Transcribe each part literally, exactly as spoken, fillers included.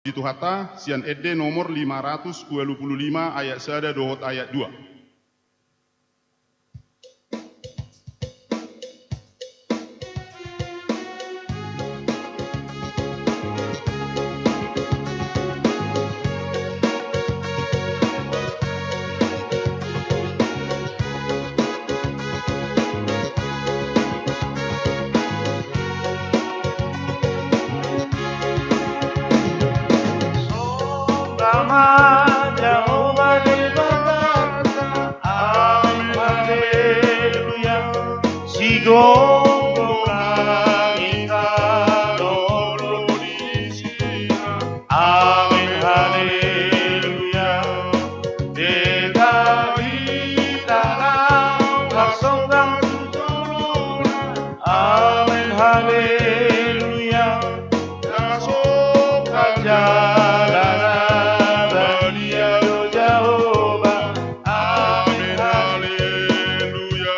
Tuhanta, sian Ende nomor lima ratus ualu pulu lima, ayat sada dohot ayat dua. Songgop ma Jahowa Debatanta. Amen, haleluya. Sigomgom langit dohot lobisna. Amen, haleluya. Denggan hita laho marsonggop tu jolona. Amen, haleluya. Na songkan jala na badia do Jahowa. Amen, haleluya.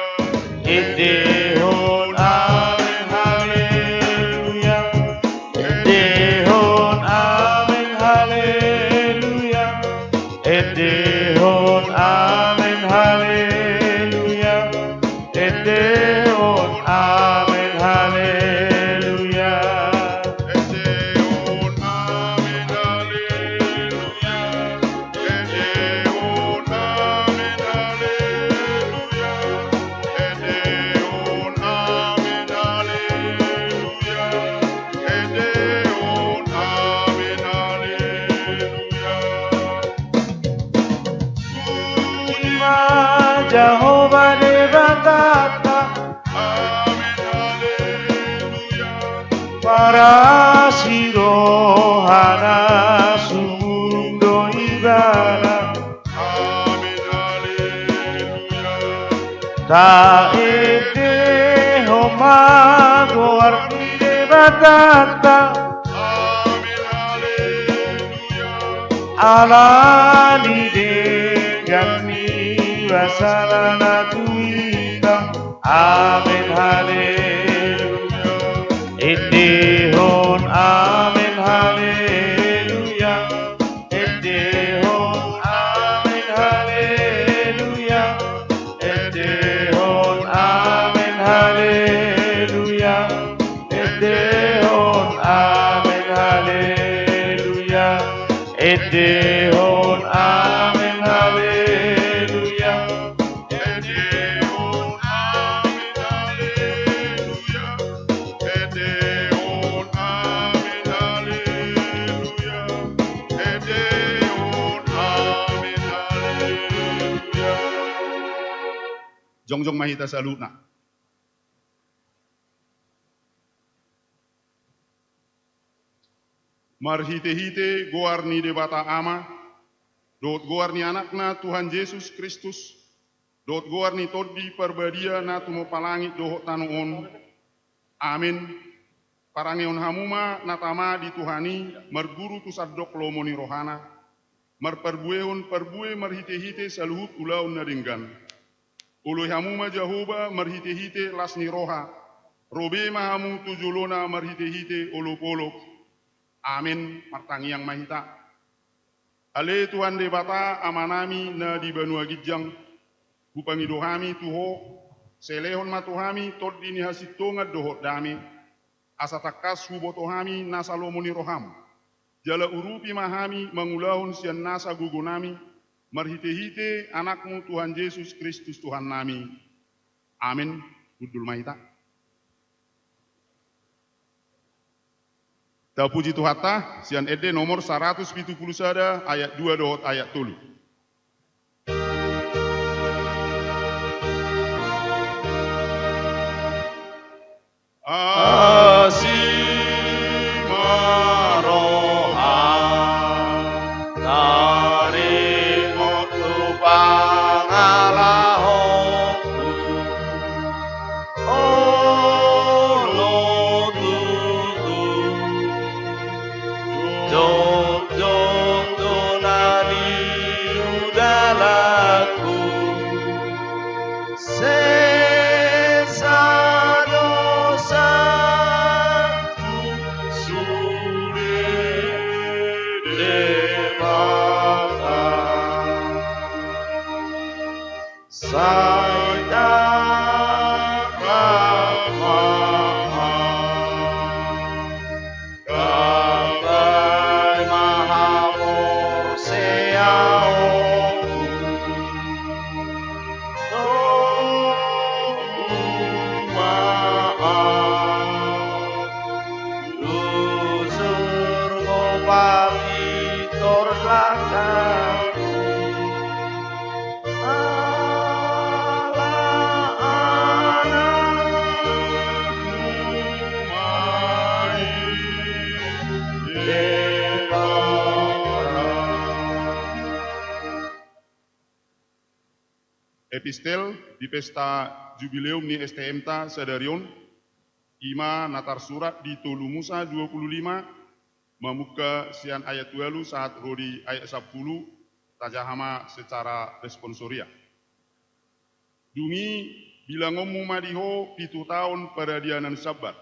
Endehon amen, haleluya. Endehon amen, haleluya. Endehon amen, haleluya. Endehon amen, haleluya. Endehon amen, haleluya. Endehon amen, haleluya. Endehon amen, haleluya. Endehon amen, haleluya. Puji ma Jahowa Debatanta. Amen, haleluya. Parasi rohana, sumurung do Ibana. Amen, haleluya. Taendehon ma goar ni Debatanta. Amen, haleluya. Ala ni denggan ni basana na tu hita. Amen, haleluya. Endehon amen, haleluya. Endehon amen, haleluya. Endehon amen, haleluya. Endehon amen, haleluya. Endehon amen, haleluya. Endehon amen, haleluya. Endehon amen, haleluya. Endehon amen, haleluya. Jongjong ma hita saluhutna. Marhitehite goar ni Debata Ama, dohot goar ni Anakna Tuhan Jesus Kristus, dohot goar ni Tondi Parbadia na tumompa langit dohot tano on. Amen. Parangehon hamu ma na tama di Tuhan i, marguru tu sandok lomo ni rohana, marparbuehon parbue marhitehite saluhut ulaon na denggan. Oloi hamu ma Jahowa marhitehite las ni roha, ro be ma hamu tu jolona marhitehite olopolop. Amen. Martangiang ma hita. Ale Tuhan Debata Amanami na di banua ginjang, hupangido hami tu Ho, selehon ma tu hami tondi ni hasintongan dohot dame, asa tangkas huboto hami nasa lomo ni roham. Jala urupi ma hami mangulahon sian nasa gogonami, marhitehite Anakmu Tuhan Jesus Kristus Tuhannami. Amen. Hundul ma hita. Tapuji Tuhanta, sian Ende nomor saratus pitu pulu sada, ayat dua dohot ayat tolu. Asi ma roham, taringot tu pangalahonku. Olo tutu, jongjong do na niula laku. Sesa dosa Debata. Sai tangkas ma au, gabe ma haporseaonku. Tongtong ma au, lujur do pintor langkatku. Ala anakmu ma i, Debata. Epistel di pesta jubileum ni S T M-ta sadari on, i ma na tarsurat di tolu Musa dua puluh lima, mamungka sian ayat ualu sahat ro di ayat sampulu, tajaha ma secara responsoria. Dung i, bilangonmu ma di ho pitu taon paradianan Sabbat,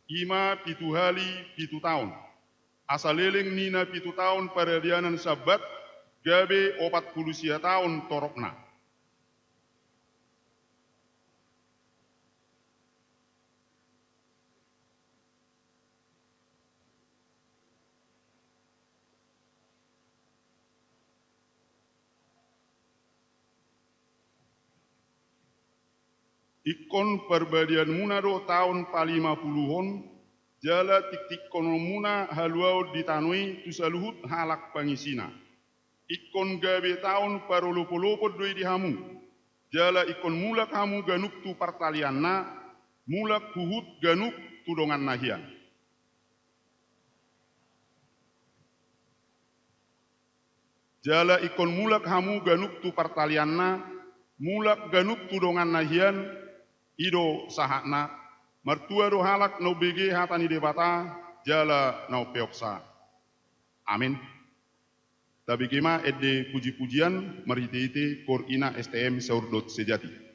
i ma pitu hali pitu taon. Asa leleng ni na pitu taon paradianan Sabbat, gabe opat pulu sia taon toropna. Ingkon parbadianmuna do taon palimapuluhon, jala tingtingkononmuna haluaon di tano i tu saluhut halak pangisina. Ingkon gabe taon parolopolopon do i di hamu, jala ingkon mulak hamu ganup tu partalianna, mulak huhut ganup tu donganna hian. Jala ingkon mulak hamu ganup tu partalianna, mulak ganup tu donganna hian. I do sahatna. Martua do halak na umbege hata ni Debata jala na umpeopsa. Amen. Tabege ma ende pujipujian marhitehite kor ina S T M Saur dohot Sejati.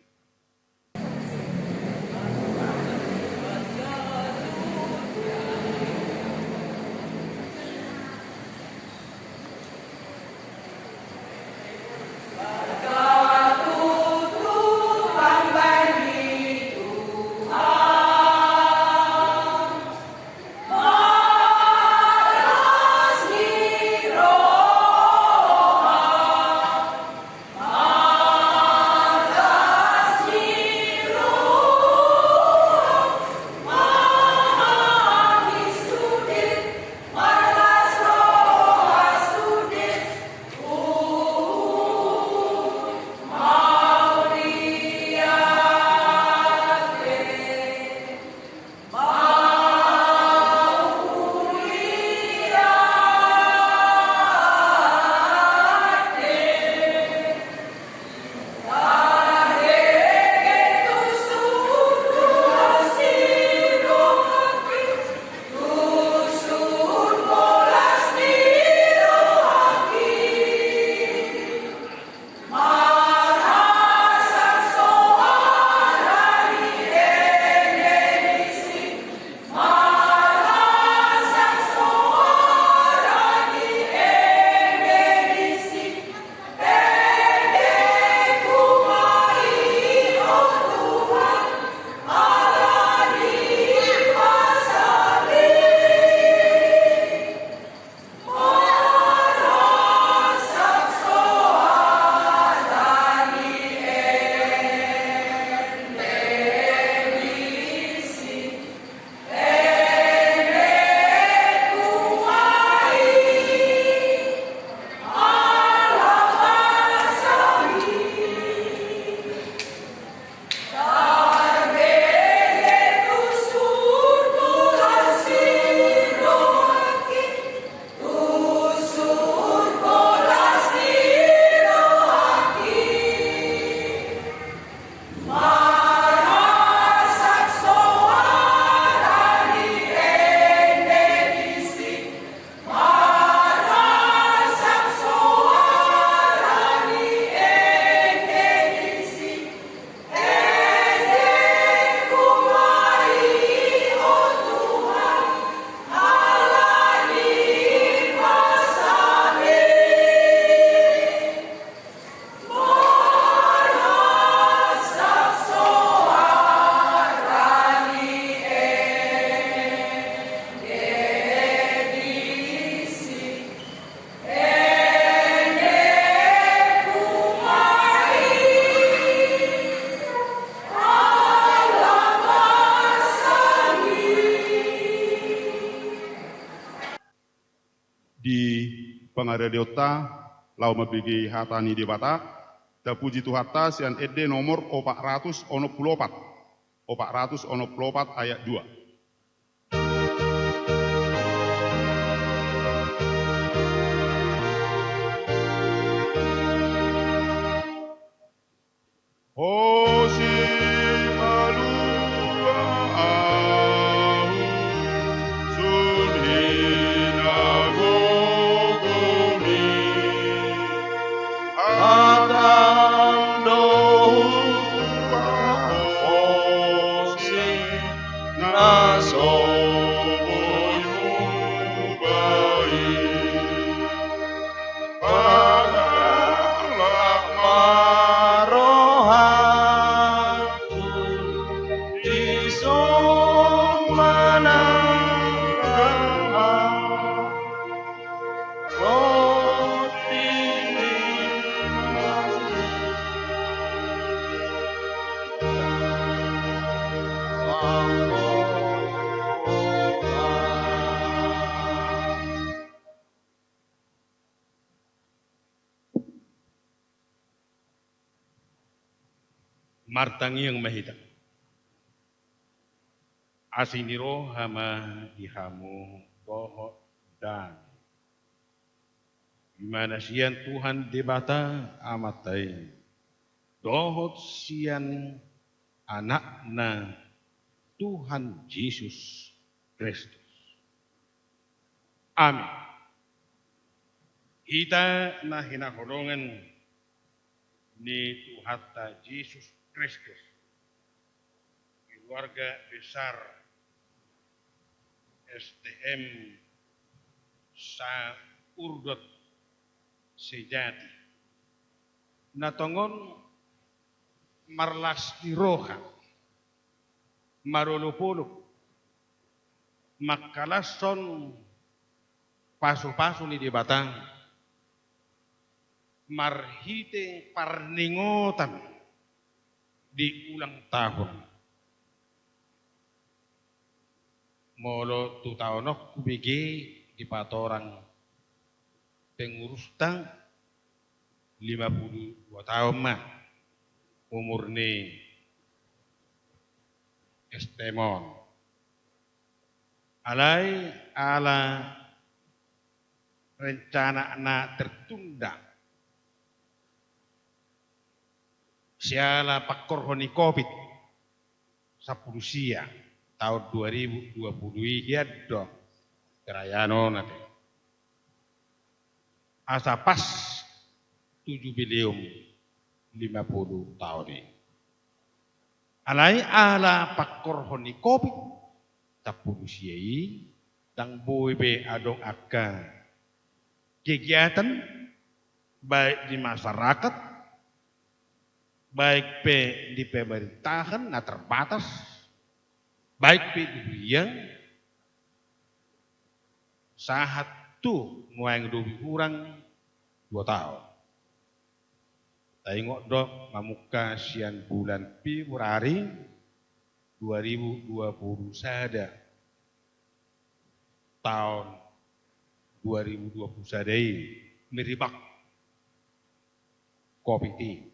di pangaradeonta laho mambege hata ni Debata. Tapuji Tuhanta sian ende nomor opat ratus onom pulu opat. Opat ratus onom pulu opat ayat dua. Hosi malua ahu sun hinagogomi. Hatam do hupahosi na so boi hubahen. Pagalak ma rohangku, dison ma na Martangiang ma hita. Asi ni roha ma di hamu dohot dame di mana sian Tuhan Debata Amanta i, dohot sian Anakna Tuhan Jesus Kristus. Amin. Hita na hinaholongan ni Tuhanta Jesus Kristus, keluarga besar S T M Saurdot Sejati, na tongon marlas ni roha, marolopolop mangkalashon pasupasu ni Debata marhite parningotan di ulang tahun. Molo tu taon on hubege dipatorang pengurusta, lima pulu dua taon ma umur ni S T M on. Alai ala rencana na tertunda siala pangkorhon ni Covid sampulu sia taon dua ribu dua pulu i, hian do perayaan on ate. Asa pas tu jubileum lima pulu taon i. Alai ala pangkorhon ni Covid sampulu sia i, ndang boi be adong angka kegiatan, baik di masyarakat, baik pe di pemerintahan na terbatas, baik pe di huria, sahat tu nuaeng dope hurang dua taon. Taingot do mamungka sian bulan Februari dua ribu dua pulu sada, taon dua ribu dua pulu sada i, merebak Covid i.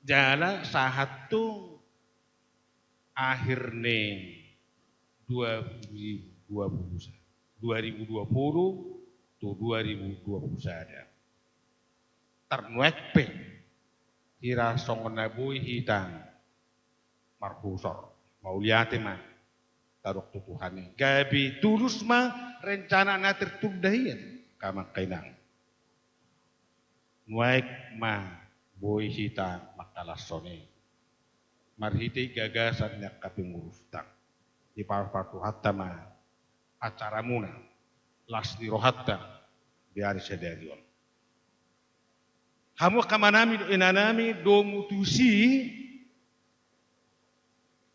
Jala sahat tu akhir ni dua ribu dua pulu, dua ribu dua pulu tu dua ribu dua pulu sada. Tarnuaeng pe hira songon na boi hita marhusor. Mauliate ma tadok tu Tuhan i. Gabe tulus ma rencana na tertunda i, angka amang inang. Nuaeng ma boi hita mangkalashon i marhite gagasan ni angka pengurusta. Dipasu-pasu Tuhanta ma acaramuna, las ni rohanta di ari sadari on. Hamu angka amanami dohot inanami, domu tusi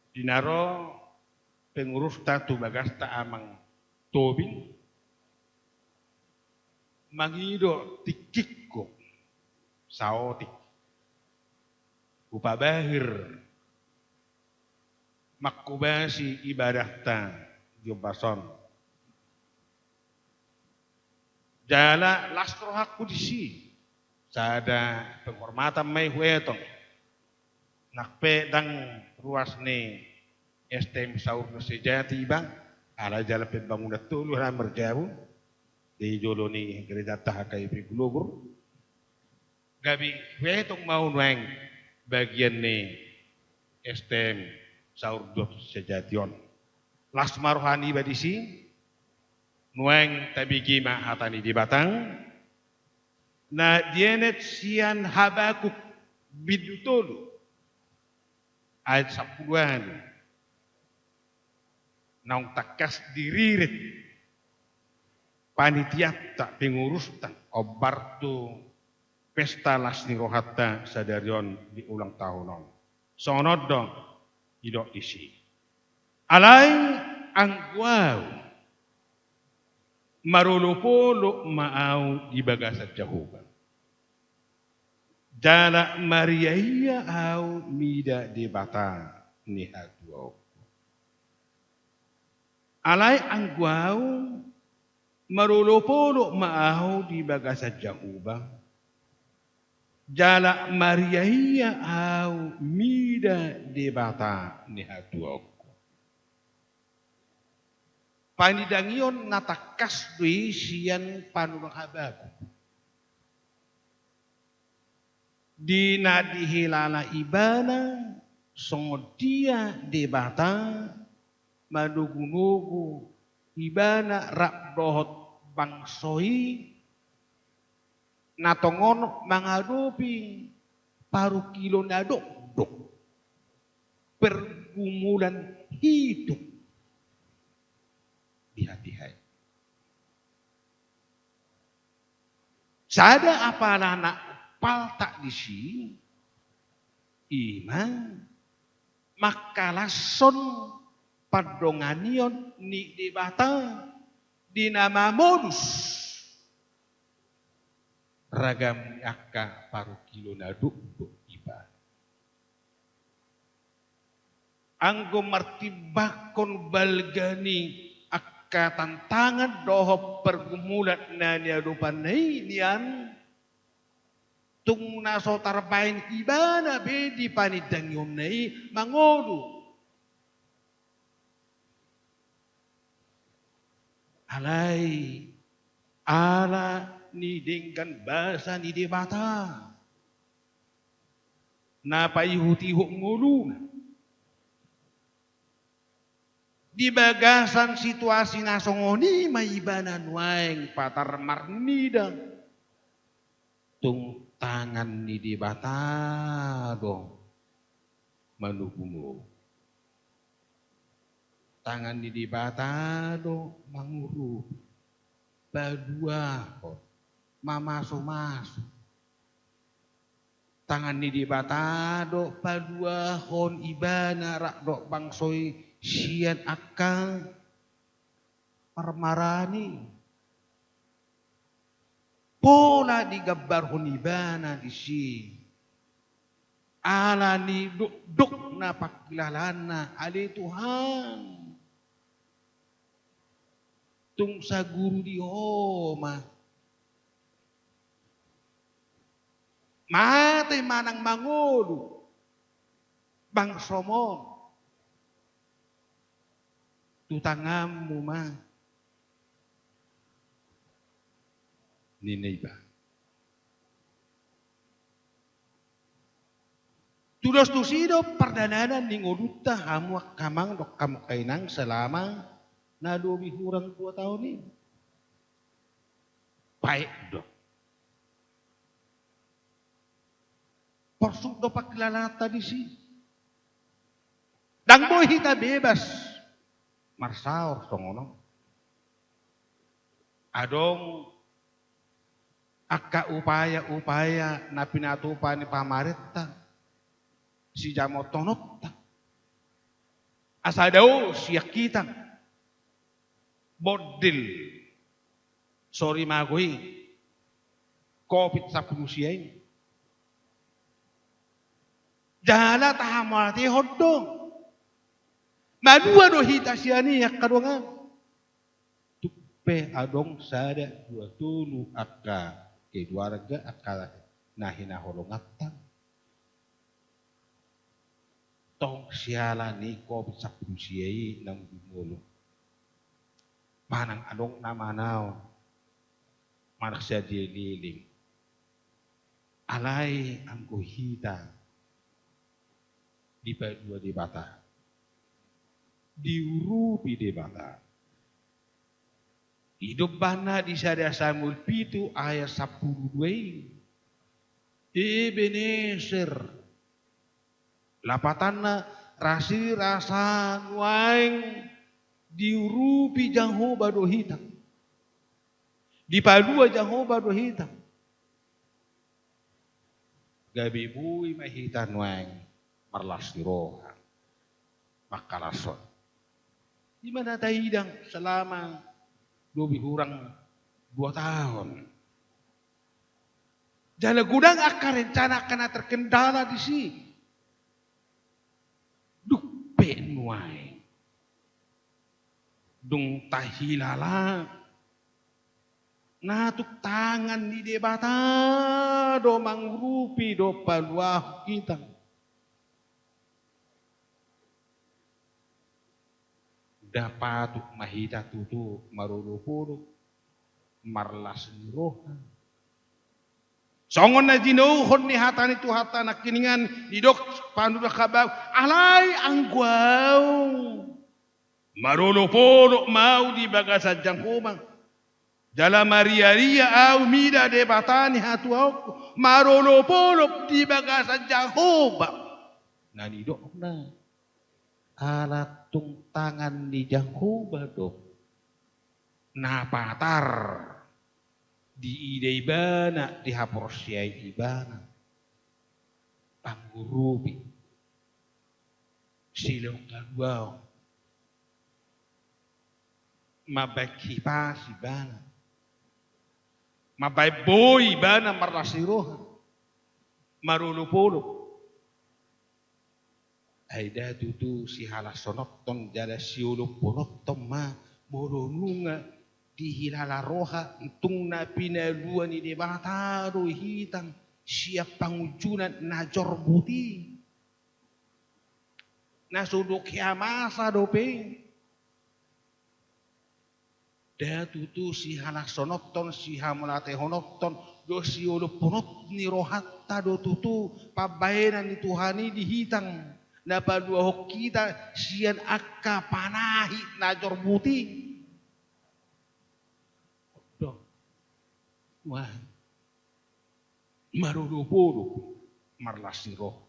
di na ro pengurusta tu bagasta Amang Tobing, mangido tingkingku saotik hupabahir manghobasi ibadahta di ombas on. Jala las rohangku disi, sada penghormatan ma i huetong. Nang pe ndang ruas ni S T M Saur Dos Sejati iba, alai jala pembangunan tolu na marjabu di jolo ni gerejanta H K I P Glogur. Gabe huetong ma au nuaeng bagian ni S T M Saur Dos Sejati on. Las ma roha niba disi, nuaeng tabege ma hata ni Debata, na dienet sian Habakuk bindu tolu ayat sampulu ualu. Naung tangkas diririt panitianta, pengurusta, ombar tu pesta las ni rohanta sadari on di ulang tahun on. Songon on do didok disi. Alai anggo au, marolopolop ma au di bagasan Jahowa. Jala mariaia au mida Debata ni hatuaonku. Alai anggo au, marolopolop ma au di bagasan Jahowa. Jala mariaia au mida Debata ni hatuaonku. Panindangion na tangkas do i sian panurirang Habakuk. Di na dihilala ibana songon dia Debata manogunogu ibana rap dohot bangso i, na tongon mangadopi parungkilon na dokdok, pergumulan hidup di hatiha i. Sada apala na paltak disi, ima mangkalashon pandonganion ni Debata di na mamolus ragam ni angka parungkilon na dokdok ibana. Anggo martimbangkon balga ni angka tantangan dohot pergumulan na niadopanna i nian, tung na so tarbaen ibana be di panindangionna i mangolu. Alai ala ni denggan basa ni Debata na paihutihut ngoluna. Di bagasan situasi na songon i ma ibana nuaeng patar marnida. Tung tangan ni Debata do manogunogu. Tangan ni Debata do mangurupi, paduahon, mamasumasu. Tangan ni Debata do paduahon ibana rap dohot bangso i sian angka parmaraan i. Pola digambarhon ibana disi ala ni dokdokna pangkilalaanna, ale Tuhan, tung saguru di Ho ma. Mate manang mangolu bangsom on, tu tanganmu ma, ninna iba. Tudos tusi do pardalanan ni ngolunta, hamu angka amang dohot hamu angka inang, selama na lobi hurang dua taon i. Baik do. Porsuk do pangkilalaanta disi. Ndang boi hita bebas marsaor songon on. Adong angka upaya-upaya na pinatupa ni pamarenta sijamotononta asa dao sian hita bondil sorimago i, Covid sampulu sia i. Jala tahamatehon do. Malua do hita sian i angka dongan. Tung pe adong sada dua tolu angka keluarga angka na hinaholonganta. Tong siala ni covid sampulu sia i naung jumolo. Manang adong na manaon, manang sadia leleng. Alai anggo hita dipalua Debata, diurupi Debata. Didok ibana di sada Samuel pitu ayat sampulu dua i, Ebeneser. Lapatanna, rasirasa nuaeng diurupi Jahowa do hita. Dipalua Jahowa do hita. Gabe boi ma hita nuaeng marlas ni roha mangkalashon. I ma na taida selama lobi hurang dua taon. Jala godang angka rencana angka na terkendala disi. Dung pe nuaeng, dung tahilala na tung tangan ni Debata do mangurupi dohot paluahon hita. Nda patut ma hita tutu marolopolop, marlas ni roha. Songon na jinouhon ni hata ni Tuhanta nangkiningan, didok panurirang habau, alai anggo ahu, marolopolop ma ahu di bagasan Jahowa. Jala mariaria ahu mida Debata ni hatuaonku, marolopolop di bagasan Jahowa. Na nidokna, ala tung tangan ni Jahowa do na patar diida ibana, dihaporseai ibana, pangurupi, silehon haluaon, mambahen hipas ibana, mambahen boi ibana marlas ni roha, marolopolop. Ai nda tutu sihalashononhon jala siolopkononhon ma molo nunga dihilala roha tung na pinalua ni Debata do hita sian pangunjunan na jorbut i. Na so dung hea masa dope. Nda tutu sihalashononhon, sihamauliatehononhon, dohot siolopkononhon ni rohanta do tutu pambahenan ni Tuhan i di hita, na paluahon hita sian angka panahit na jorbut i. Dohot. Wah. Marolopolop, marlas ni roha.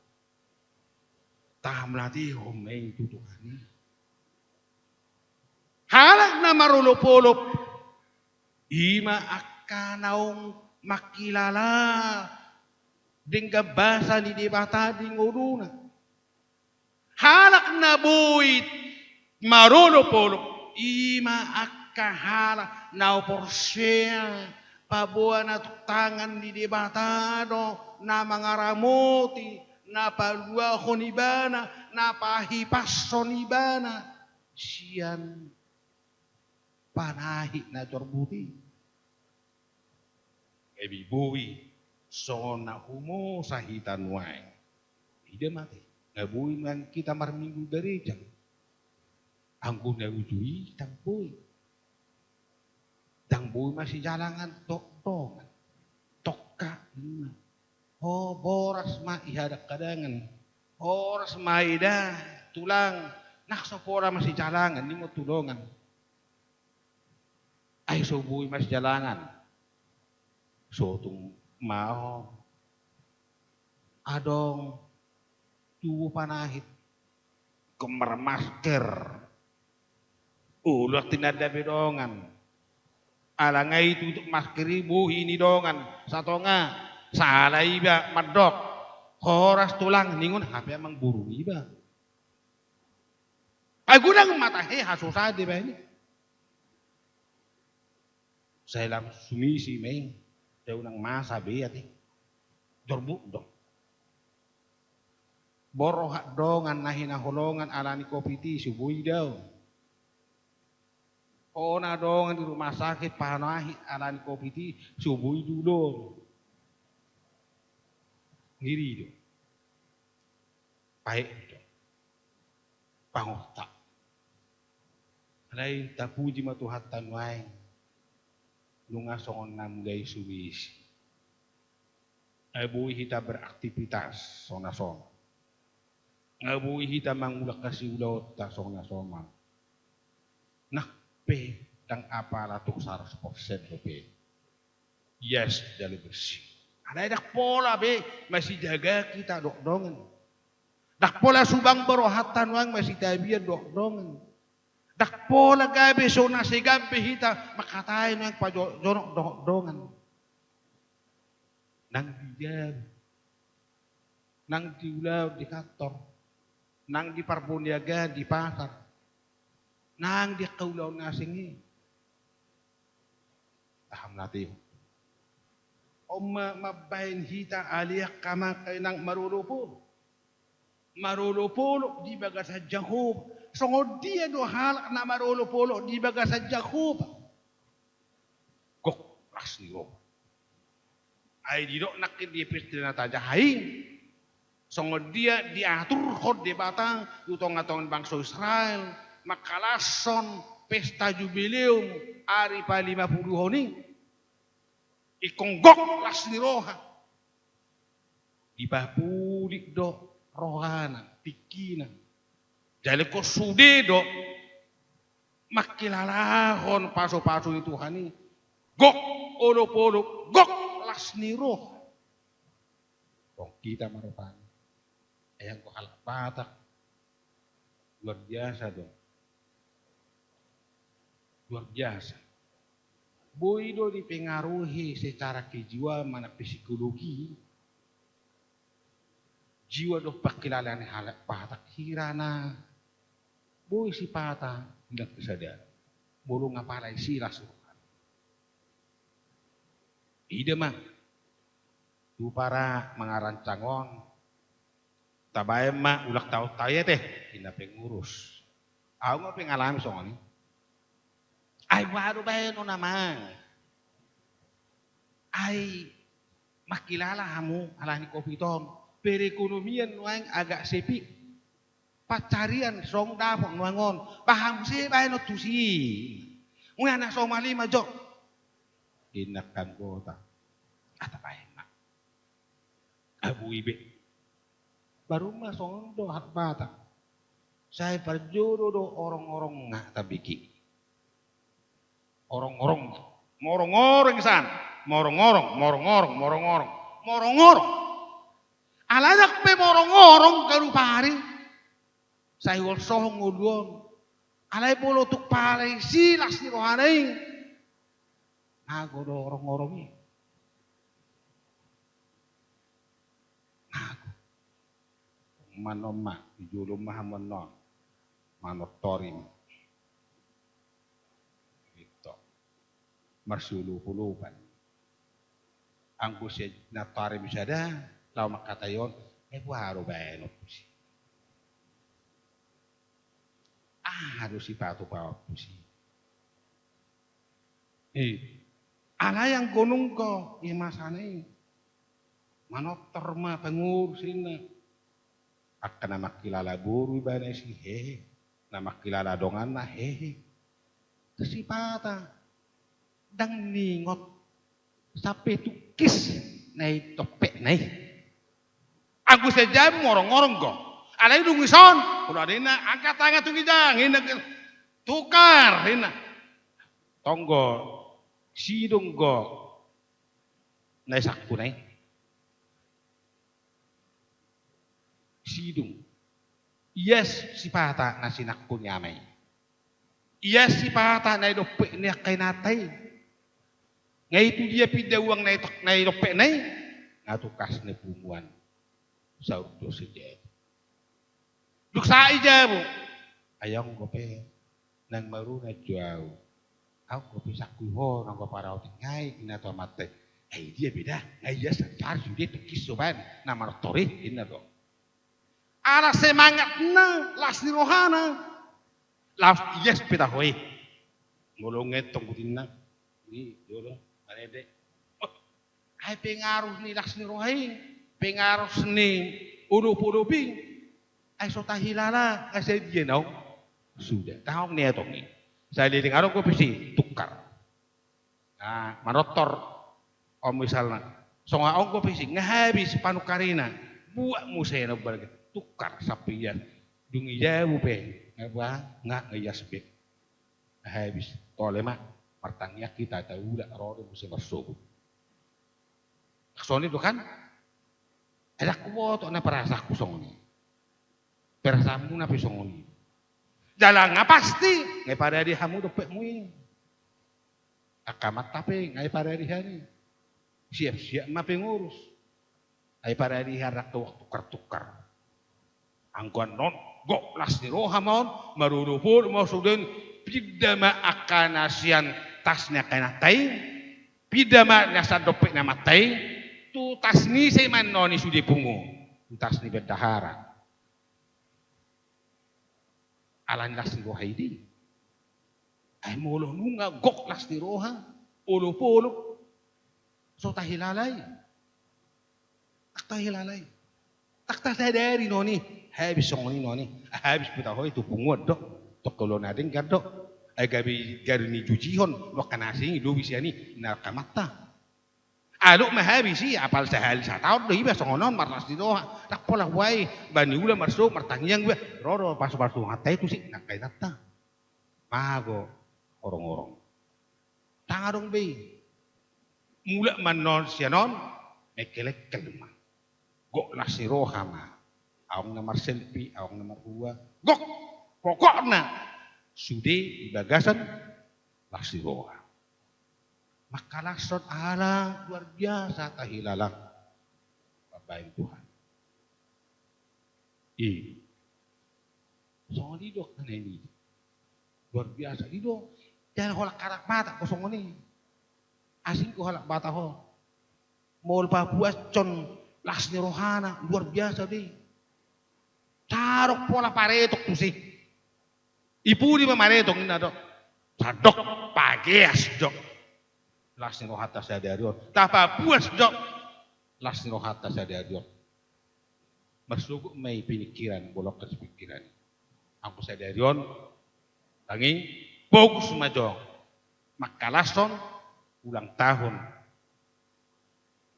Tahamauliatehon ma i tu Tuhan i. Halak na marolopolop, i ma angka naung manghilala denggan basa ni Debata di ngoluna. Halak na boi marolopolop, i ma angka halak na porsea paboa na tung tangan ni Debata do na mangaramoti, na paluahon ibana, na pahipashon ibana sian panahit na jorbut i. Gabe boi songon na humosa hita nuaeng. Ida mate, nga boi nuaeng hita marminggu gareja. Anggo na uju i ndang boi. Ndang boi masijalangan dohot dongan. Tongka ninna. Ho, boras ma i hadang-hadangan. Horas ma i da, tulang. Nang so pola masijalangan, ninna tu dongan. Ai so boi masijalangan. Sotung ma ho. Adong tubu panahit. Ingkon marmasker. Olo tinanda be dongan. Ala nga i tutup masker i bohi ni dongan. Satonga. Sala iba mandok. Horas tulang ningon hape amang burung iba. Ai godang ma tahe hasusaan dibaen i. Sai lam sumisi ma i, da unang masa be ate. Jorbut do. Borhat dongan na hinaholongan ala ni covid i so boi dao. Ho na dongan di rumah sakit, pahanoahi alani covid i, so boi do ulaon. Ngeri do. Paet do. Pangorta. Alai tapuji ma Tuhanta nuaeng. Nunga songon na mulai sumisi. Nga boi hita beraktivitas songon na somal. Nga boi hita mangulahon hasiulaonta songon na somal. Nang pe ndang apala tung saratus persen dope. Ias jala bersih. Alai ndang pola be masijagaan hita dohot dongan. Ndang pola subang be rohanta nuaeng masitabian dohot dongan. Ndang pola gabe so na segam be hita mangkatai nuaeng pajonok dohot dongan. Nang di jabu, nang di ulaon di kantor, nang di parboniagaan di pasar, nang di angka ulaon na asing i. Tahan na tio. On ma mambahen hita ale angka amang inang marolopolop. Marolopolop di bagasan Jahowa. Songon dia do halak na marolopolop di bagasan Jahowa? Gok las ni roha. Ai didok nangkin di epistel na tajaha i, songon dia diaturhon Debata tu tongatonga ni bangso Israel mangkalashon pesta jubileum ari palimapuluhon i. Ingkon gok las ni roha. Dipapudik do rohana, tingkina. Jala ingkon sude do mangkilalahon pasupasu ni Tuhan i. Gok olopolop, gok las ni roha. Tong hita ma rupani. Ai anggo halak Batak luar biasa do. Luar biasa. Boi do dipengaruhi secara kejiwaan manang psikologi. Jiwa dohot pangkilalaan ni halak Batak hira na boi sipata hilang kesadaran. Molo nga pala isi las roha. Ida ma tu para mangarancang on, tabaen ma ulang tahun ta i ate, inna pengurus. Au nga pengalami songon i. Ai boha do baenon amang? Ai mangkilala hamu alani covid on. Perekonomian nuaeng agak sepi. Pancarian so dapot nuaeng on. Boha muse baenon tusi? Muna na somal i ma jo, inna angka anggota. Ata baen ma. Abu ibe. Baru ma songon do halak Batak. Sai parjolo do orong-orong nga tabiki. Orong-orong. Morong-orong isan. Morong-orong, morong-orong, morong-orong. Morong-orong. Alai ndang pe morong-orong ganup ari. Sai huolsohon ngolu on. Alai molo tung pala isi las ni rohana i, mago do orong-orong i. Mago. Manomma di jolo ma hamu annon. Manortori ma. Ito. Marsiolopolopan. Anggo sian na torim sada laho mangkatai on, ai boha do baenon tusi? Aha do sipatupaon tusi? I. Alai anggo nunga i masana i, manortor ma pengurus inna. Angka na mangkilala boru ibana isi hehe, na mangkilala donganna hehe. Sipata ndang niingot sampe tungkis na i dompetna i. Anggo sian jabu morong-orong do. Alai dung dison, molo adong inna angkat tangan tu ginjang, inna tukar, inna. Tong do, sidung do na i sangkuna i. Sidung. Ias sipata na sinangkun ni ama i. Ias sipata na i dompet ni angka inanta i. Nga i tu dia pinda uang na i tok-, na i dompetna i? Nga tu kas ni punguan. Saur do sian jabu. Dung sahat i jabu. Ai anggo pe naeng maruna jo au. Au anggo pe sangkun ho naeng ho paraotik ngai inna tu amanta i. Ai dia beda, nga ias sari sude tungkis so baen na manortor i inna do. Ala semangatna las ni rohana. Laos ias pe taho i. Molo ngetong butinna, i jolo marende. Ai pengaruh ni las ni roha i, pengaruh ni olop-olop i. Ai so tahilala, ai sai dia naung suda. Taon ni etong i. Saleleng adong dope si tukar. Nah, manortor. Om misalna, songon adong dope si, nga habis panukarina. Buat muse na balga. Tukar sampe ias. Dung i jabu pe. Nga ba, nga, nga ias be. Habis, tole ma, martangiang hita, taula ro do muse marsogot. Songon i do kan? Ai ndang huboto na perasaanku songon i. Perasaanmuna pe songon i. Jala nga pasti, nga iparade hamu dompetmu i. Angka amanta pe, nga iparade hami. Siap-siap ma pengurus. Ai parade hami ndang tau tukar-tukar. Anggo annon, gok las ni roha ma on, marolopolop ma on sude, pinda ma angka na sian tas ni angka inanta i, pinda ma na sian dompet ni amanta i, tu tas ni ise ma annon i sude pungu, tu tas ni bendahara. Ala ni las ni roha i do i. Ai molo nunga gok las ni roha, olopolop, so tahilala i. Ndang tahilala i. Ndang tasadari non i. Habis songon i non i. Habis pe tahe tu punguan do. Tongkolo na denggan do. Ai gabe garu ni jujihon. Loka na asing i lobi sian i. Na angka amanta. Aluk ma habis i, apal sahali sataon do iba songon on marlas ni roha. Ndang pola huai, bani ula marso, martangiang iba. Ro do pasu-pasu hata i tusi, nangkainanta. Mago, orong-orong. Ndang adong be i. Mulak ma annon sian on, mengkelengkel ma. Gok las ni roha ma. Adong na marselpi, adong na marhua. Gok! Pokokna. Sude di bagasan las ni roha. Mangkalashon ala luar biasa tahilala. Mambahen Tuhan. I. Songon i do angka na i. Luar biasa. I do. Jala holan halak Batak ho songon i. Asing do halak Batak ho. Molo papuashon las ni rohana, luar biasa do i. Ndang adong pola paretong tusi. I pudi ma maretong inna do. Sandok pageas do. Las ni rohanta sadari on. Tapapuas do. Las ni rohanta sadari on. Marsogot ma i pinikiran, bolongkan si pikiran. Anggo sadari on, tangi, fokus ma jo. Mangkalashon, ulang tahun.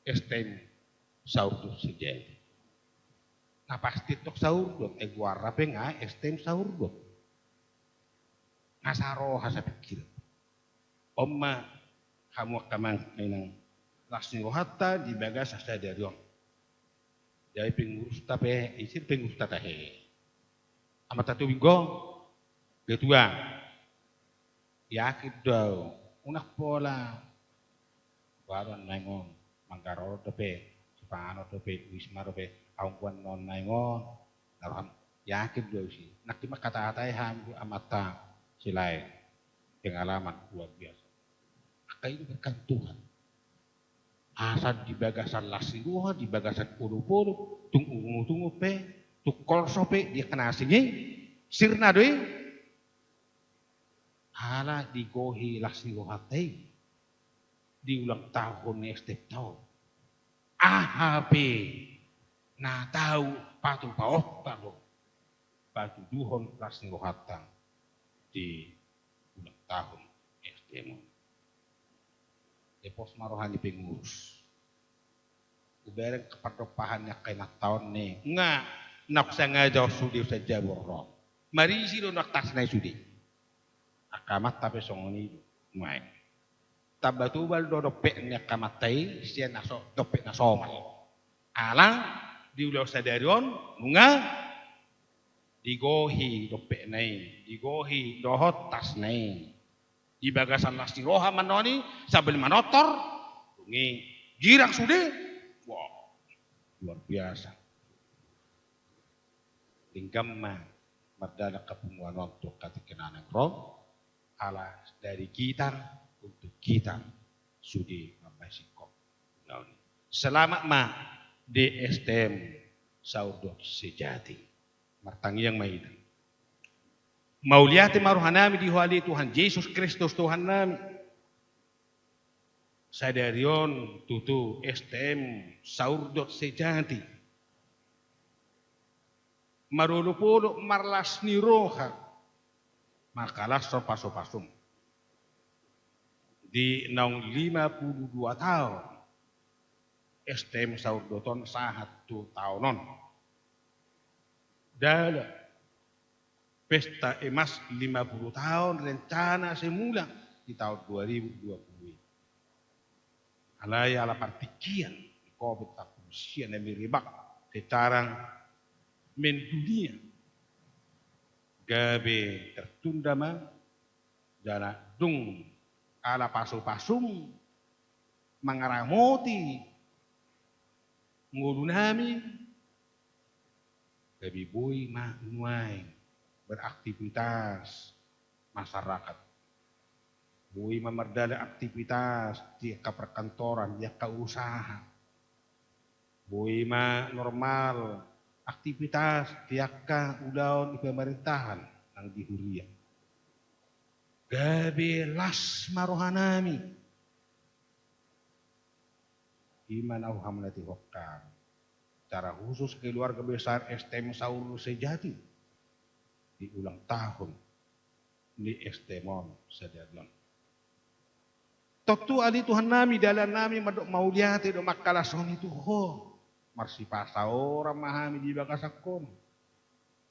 S T M Saurdot Sejati. Na pasti tong Saurdot, eh, goarna pe nga S T M Saurdot. Nga saroha sapikir. On ma hamu angka amang inang las ni rohanta di bagasan sadari on. Jadi pengurusta pe, ise pengurusta tahe. Amanta Tobing do, ketua. Yakin do ahu, unang pola. Baru naeng on, Manggarai dope, Sipanganon dope, Wisma dope, anggo annon naeng on. Na roham, yakin do ahu isi. Nangkin mangkata-katai hami tu amanta Silaen. Pengalaman luar biasa. Angka i do berkat Tuhan. Asa di bagasan las ni roha, di bagasan olopolop, tung ungut-ungut pe, tung kolso pe, di angka na asing i, sirna do i. Ala digohi las ni rohanta i. Di ulang tahun ni S T M ta on. Aha pe na tau patupaonta do. Patuduhon las ni rohanta. Di ulang tahun S T M on. Epos ma roha ni pengurus. Hubereng pardompahan ni angka inanta on ni. Nga, naung sengaja on sude sian jabu ro. Marisi do nuaeng tasna i sude. Angka amanta pe songon i do. Nuaeng. Tamba tubal do dompet ni angka amanta i, sian na so, dompet na somal. Ala, di ulaon sadari on, nunga, digohi dompetna i, digohi dohot tasna i. Di bagasan las ni roha ma annon i, sambil manortor, dung i girang sude, wah, luar biasa. Denggan ma, mardalan hapunguan on tu angka tingki na naeng ro, ala dari kita, untuk kita, sude mambahen singkop. Selamat ma, di S T M Saurdot Sejati. Martangiang ma hita. Mauliate ma rohanami di Ho ale Tuhan Jesus Kristus Tuhannami. Sadari on tutu S T M saurdot sejati marolopolop marlas ni roha mangkalashon pasupasum di naung lima puluh dua taon S T M saurdot on sahat tu taon on. Dalan pesta emas lima puluh taon rencana semula di taon dua ribu dua puluh i. Alai ala partingkian di covid sampulu sia na mirebak secara mendunia, gabe tertunda ma jala dung ala pasupasum mangaramoti ngolunami, gabe boi ma nuaeng beraktivitas masyarakat. Boi ma mardalan aktivitas di angka perkantoran, di angka usaha. Boi ma normal aktivitas di angka ulaon di pemerintahan nang di huria. Gabe las ma rohanami. I ma na huhamauliatehon hami. Secara khusus keluarga besar S T M Saur Sejati di ulang tahun ni S T M on sadari on. Tontu ale Tuhannami, dalannami mandok mauliate do mangkalashon i tu Ho. Marsipasaoran ma hami di bagasan Ho.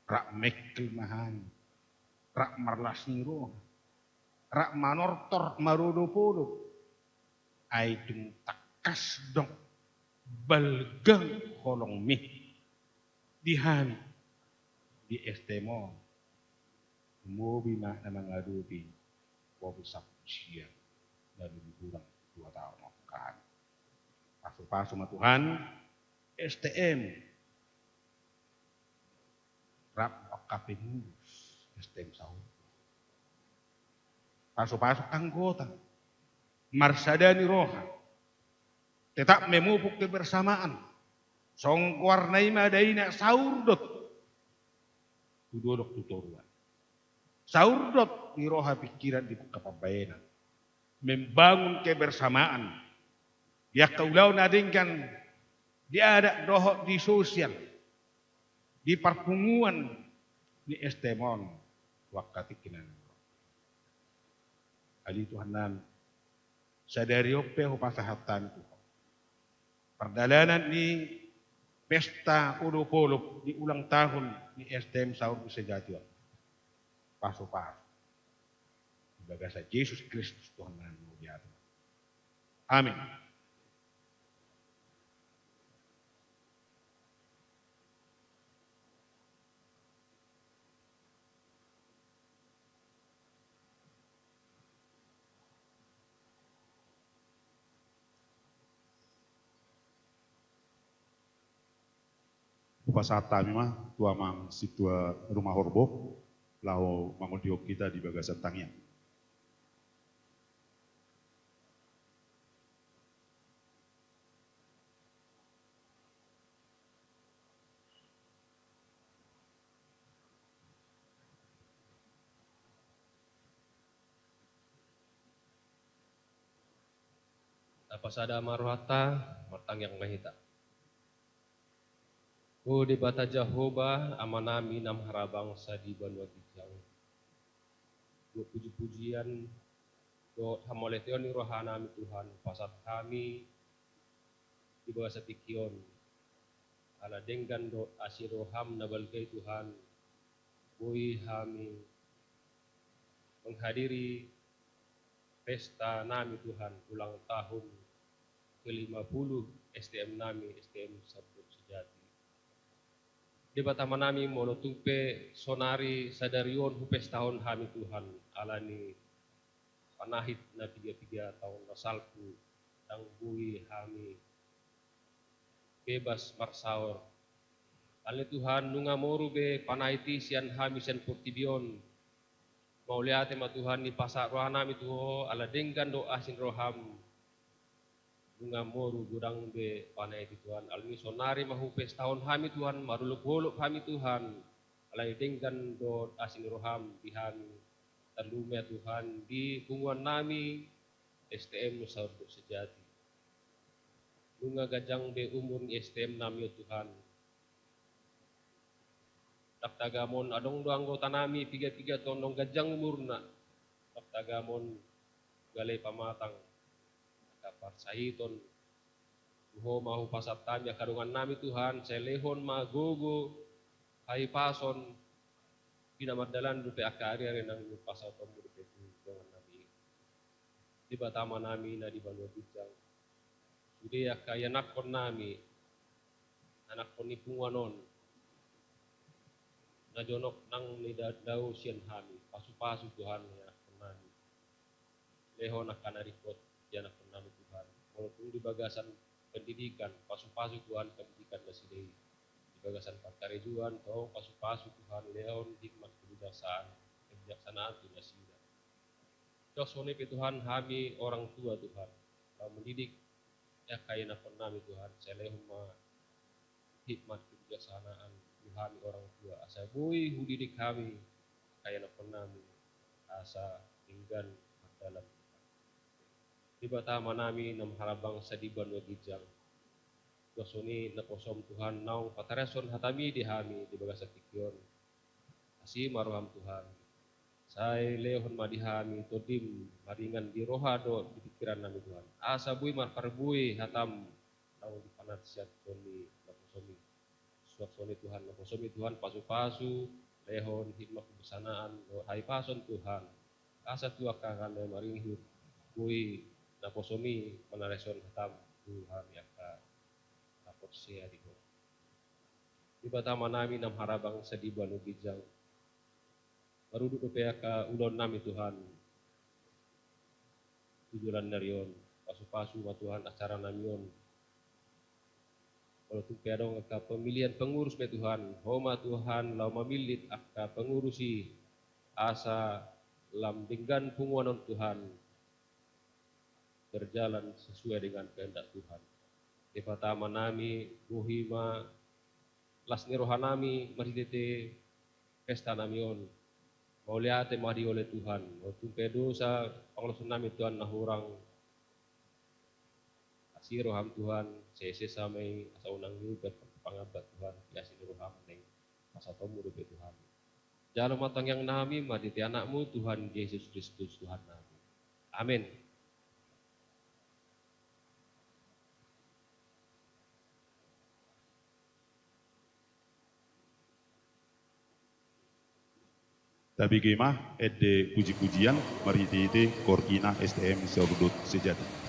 Rap mengkel ma hami. Rap marlas ni roha. Rap manortor marolopolop. Ai tung tangkas do balga holongmi di hami di S T M on. Lumobi ma na mangadopi covid sampulu sia na lebih kurang dua taon on. Pasupasu ma Tuhan S T M rap angka pengurus S T M Saur. Pasupasu anggota marsada ni roha, tetap memupuk kebersamaan. Songon goarna i ma daina, saurdot tu dolok tu toruan. Saurdot di roha, pikiran, di angka pambahenan, membangun kebersamaan di angka ulaon na denggan di adat dohot di sosial, di parpunguan ni S T M on tu angka tingki na naeng ro. Ale Tuhannami, sadari on pe hupasahat hami tu Ho pardalanan ni pesta olopolop di ulang tahun ni S T M Saur Sejati on. Pasupasu di bagasan Jesus Kristus Tuhannami, mauliate. Amin. Hupasahat hami ma tu amang sintua rumah horbo laho mangondihon hita di bagasan tangiang. Tapasada ma rohanta, martangiang ma hita. O Debata Jahowa, Amanami na marhabangsa di banua ginjang, dohot pujipujian dohot hamauliateon ni rohanami Tuhan, pasahat hami di bagasan tingki on. Ala denggan dohot asi ni roham na balga i Tuhan, boi hami menghadiri pesta nami Tuhan, ulang tahun ke lima puluh S T M nami, S T M Saurdot Sejati. Debata Amanami, molo tung pe sonari sadari on hupestahon hami Tuhan, ala ni panahit na piga-piga taon na salpu, ndang boi hami bebas marsaor. Alani Tuhan, nunga moru be panahit i sian hami sian portibi on. Mauliate ma Tuhan, dipasahat rohanami tu Ho, ala denggan do asi ni roham. Nunga moru godang be panahit i Tuhan. Alani sonari ma hupestahon hami Tuhan, marolopolop hami Tuhan. Alai denggan dohot asi ni roham di hami, tarlumobi Tuhan di punguan nami S T M Saurdot Sejati. Nunga ganjang be umur ni S T M nami, o Tuhan. Ndang tagamon, adong do anggota nami piga-piga tongtong ganjang umurna, ndang tagamon gale pamatang. Angka parsahiton tu Ho ma hupasahat hami angka dongan nami, Tuhan, sai lehon ma gogo, hahipason, di na mardalan dope angka ari-ari nang hupasahat Ho dope tu dongan nami. Debata Ama nami na di banua ginjang, sude angka ianakhon nami, anakhon ni punguan on, na jonok nang nidadao sian hami, pasu-pasu Tuhan ianakhon nami. Lehon angka na ringkot ianakhon nami, Tuhan. Molo tung di bagasan pendidikan, pasu-pasu Tuhan pendidikan nasida i. Di bagasan parkarejoan, tong pasu-pasu Tuhan, lehon hikmat kebijaksanaan, kebijaksanaan tu nasida. Suang songon i pe Tuhan, hami orang tua, Tuhan, laho mendidik angka ianakhon nami, Tuhan, sai lehon ma hikmat kebijaksanaan tu hami orang tua, asa boi hudidik hami angka ianakhon nami, asa denggan mardalan. Debata Ama nami na marhabangsa di banua ginjang, suang songon i naposom, Tuhan, naung patarashon hataMi di hami di bagasan tingki on. Asi ma rohaM, Tuhan. Sai lehon ma di hami TondiM, maringan di roha dohot di pingkiran nami, Tuhan, asa boi marparbue hataM naung dipanat sian tondiM naposom i. Suang songon i, Tuhan, naposom i, Tuhan, pasu-pasu, lehon hikmat kebijaksanaan dohot hahipason, Tuhan, asa tu angka hata na maringan i boi naposom i manarashon hataM tu hami angka na porsea di Ho. Debata Ama nami na marhabangsa di banua ginjang, marudut dope angka ulaon nami, Tuhan, tu joloan ni ari on. Pasu-pasu ma, Tuhan, acara nami on. Molo tung pe adong angka pemilihan pengurus pe, Tuhan, Ho ma, Tuhan, laho mamillit angka pengurus i, asa lam denggan punguan on, Tuhan, berjalan sesuai dengan kehendak Tuhan. Debata Ama nami, bohi ma las ni roha nami marhitehite pesta nami on. Mauliate ma di Ho ale Tuhan, molo tung pe dosa pangalaosion nami, Tuhan, na hurang, asi rohaM, Tuhan, sai sesa ma i, asa unang i berpangambat, Tuhan, di asi ni rohaM na i. PasahatonMu dope, Tuhan. Jalo ma tangiang nami marhite AnakMu, Tuhan Jesus Kristus, Tuhan nami. Amen. Tabege ma ende puji-pujian marhite-hite koordina S T M Saurdot Sejati.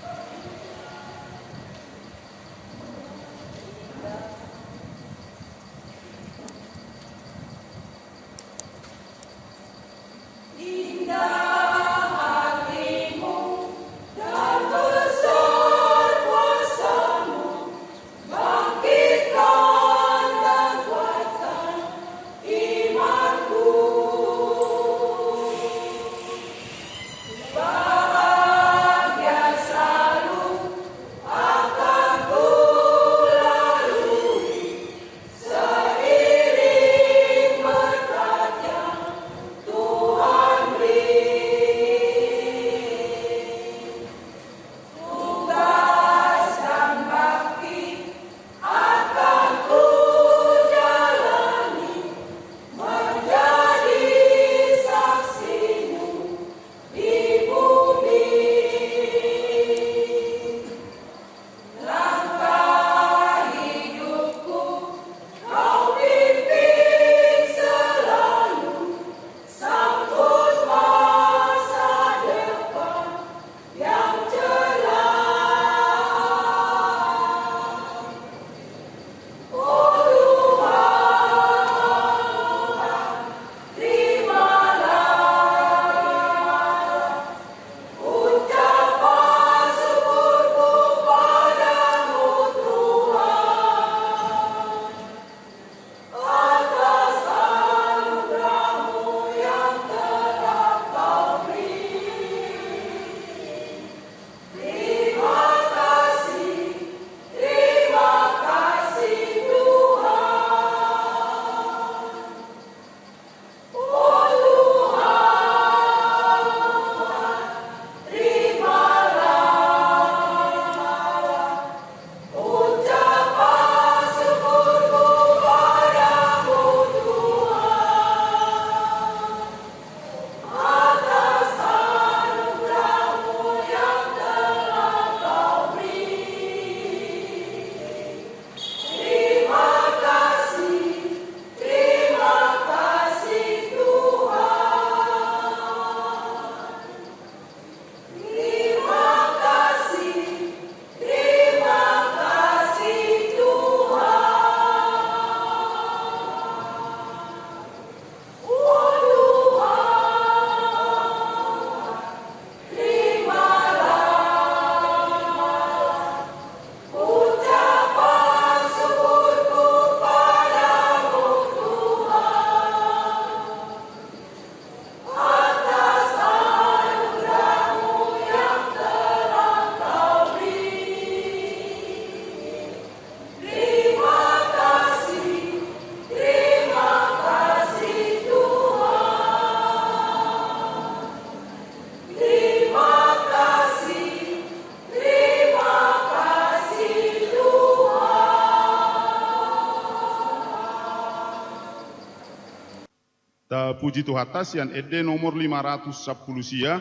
Puji Tuhanta sian ende nomor lima ratus sampulu sia,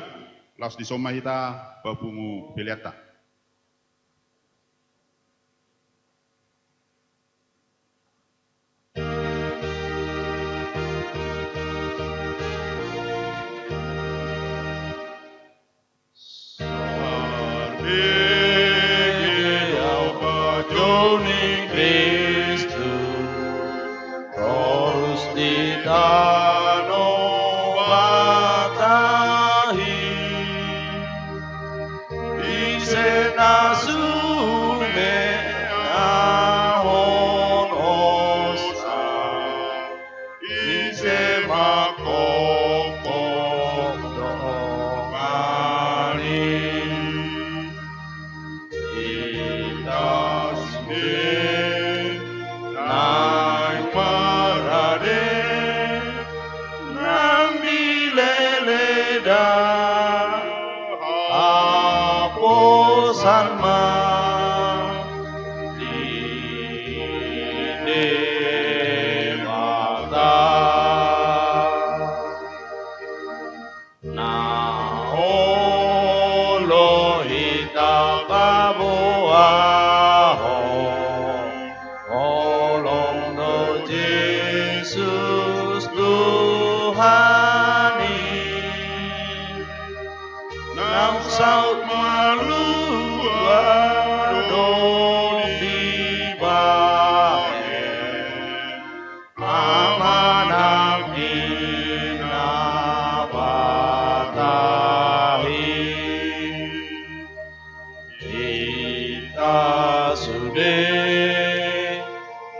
laos dison ma hita papungu peleanta. Sarbege do pajou ni Kristus, torus di tano Batahi. Ise na sumeahon hosa, ise mangkophop dongani. Hita sude naeng marade, nang dileleda haposan ma di Debata. Na olo hita paboahon, holong do Jesus Tuhan i. Naung saut malua do dibahen, amanami na Batahi. Hita sude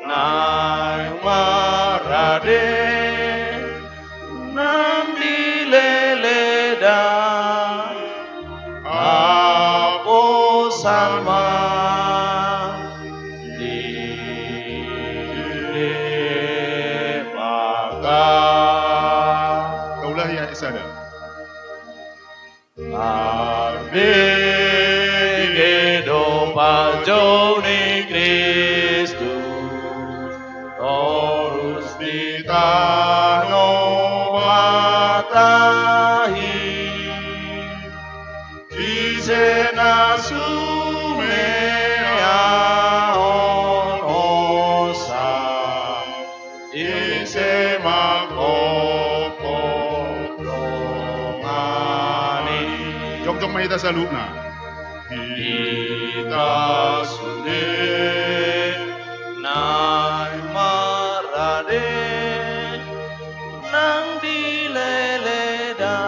naeng marade, nang dileleda haposan ma di Debata. Taulahon ma sada. Sarbege do pajou ni Kristus, torus di tano Batahi. Ise na sumeahon hosa, ise mangkophop dongani. Jongjong ma hita saluhutna. Hita sude naeng marade, nang dileleda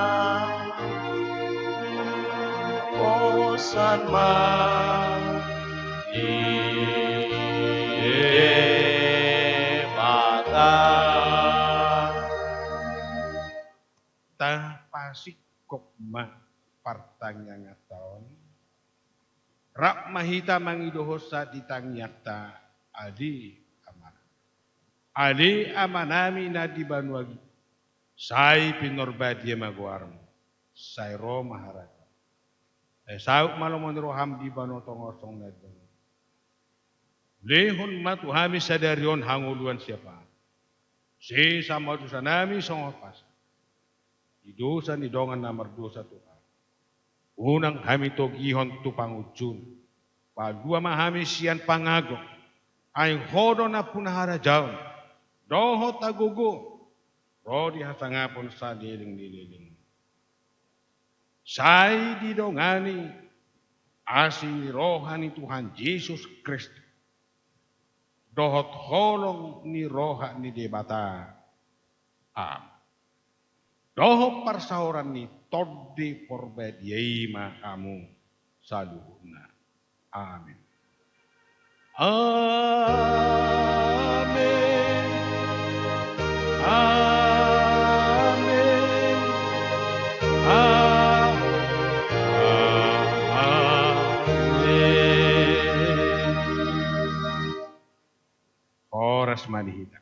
haposan ma di Debata. Tapasingkop ma partangianganta on. Rap ma hita mangidohon sian di tangiangta. Ale Amanami. Ale Amanami na di banua i, sai pinarbadia ma goarmu. Sai ro ma harajaon. Sai saut ma lomo ni roham di banua tonga on songon na di banua. Lehon ma tu hami sadari on hangoluan siapari. Sesa ma dosanami songon pasahat di dosa ni dongan na mardosa tu hami. Unang hami togihon tu pangunjunan. Palua ma hami sian pangago. Ai Ho do nampuna harajaon dohot hagogoon, ro di hasangapon saleleng ni lelengmi. Sai didongani asi ni roha ni Tuhan Jesus Kristus dohot holong ni roha ni Debata. Amen. Dohot parsaoran ni Tondi Porbadia i ma hamu saluhutna. Amen. Amen. Amen. A-, amen. Horas ma di hita.